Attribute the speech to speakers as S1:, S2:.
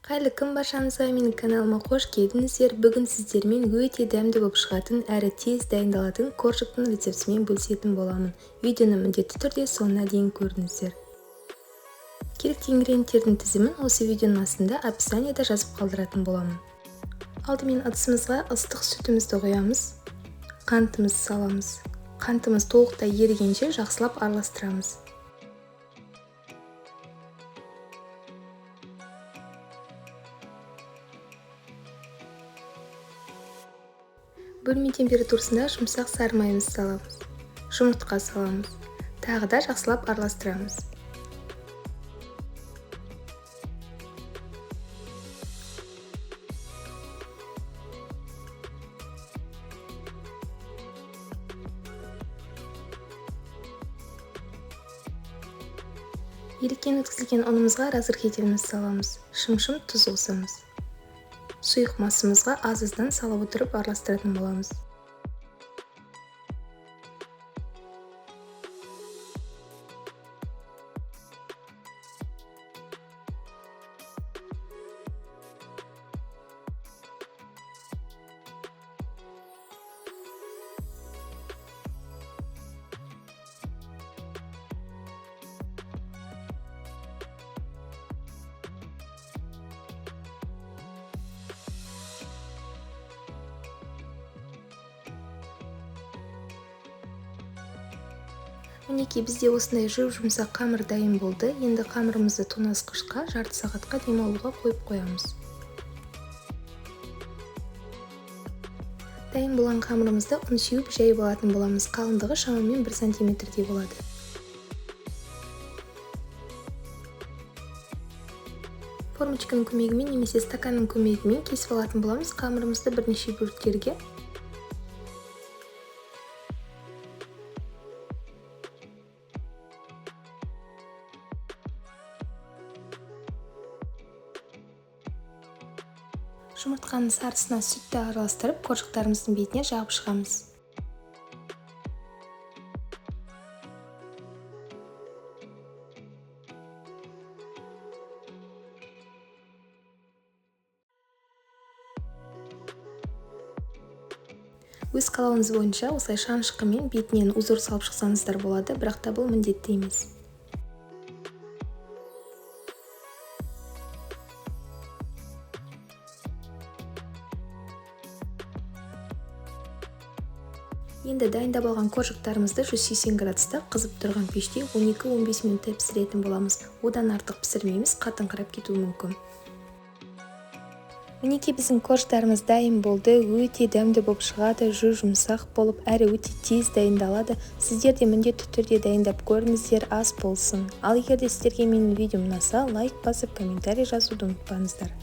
S1: Қайырлы күн баршаңызға, менің каналыма қош келдіңіздер. Бүгін сіздермен өте дәмді болып шығатын, әрі тез дайындалатын коржиктің рецептімен бөлісетін боламын. Видеоны міндетті түрде соңына дейін көріңіздер. Керекті ингредиенттердің тізімін осы видеоның астында описанияда жазып қалдыратын боламын. Алдымен ыдысымызға ыстық сүтімізді құямыз, қантымызды саламыз. Қантымыз толықтай ерігенше жақсылап араластырамыз. Бөлме температурасында жұмсақ сары майымызды саламыз. Жұмыртқа саламыз. Тағы да жақсылап араластырамыз. Електен өткізілген ұнымызға разрыхлителімізді саламыз. Шымшым тұз қосамыз. Сұйық массамызға аз-аздан салып отырып араластыратын боламыз. Мінекей, бізде осындай жұп-жұмсақ қамыр дайын болды. Енді қамырымызды тоңазытқышқа жарты сағатқа демалуға қойып қоямыз. Дайын болған қамырымызды ұн сеуіп жайып алатын боламыз. Қалыңдығы шамамен 1 сантиметрдей болады. Формочканың көмегімен немесе стаканның көмегімен кесіп алатын боламыз қамырымызды бірнеше бөліктерге. Жұмыртқаның сарысына сүтті араластырып, коржиктарымыздың бетіне жағып шығамыз. Өз қалауыңыз бойынша осылай шанышқымен бетінен узор салып шықсаңыздар болады, бірақ та бұл міндетті емес. Енді дайындап алған коржиктарымызды 180 градуста қызып тұрған пеште 12-15 минуттай пісіретін боламыз. Одан артық пісірмейміз, қатыңқырап кетуі мүмкін. Мінекей, біздің коржиктарымыз дайын болды. Өте дәмді болып шығады, жұп-жұмсақ болып, әрі өте тез дайындалады. Сіздер де міндетті түрде дайындап көріңіздер, ас болсын. Ал егер де сіздерге менің видеом ұнаса, лайк басып, комментарий жазуды ұмытпаңыздар.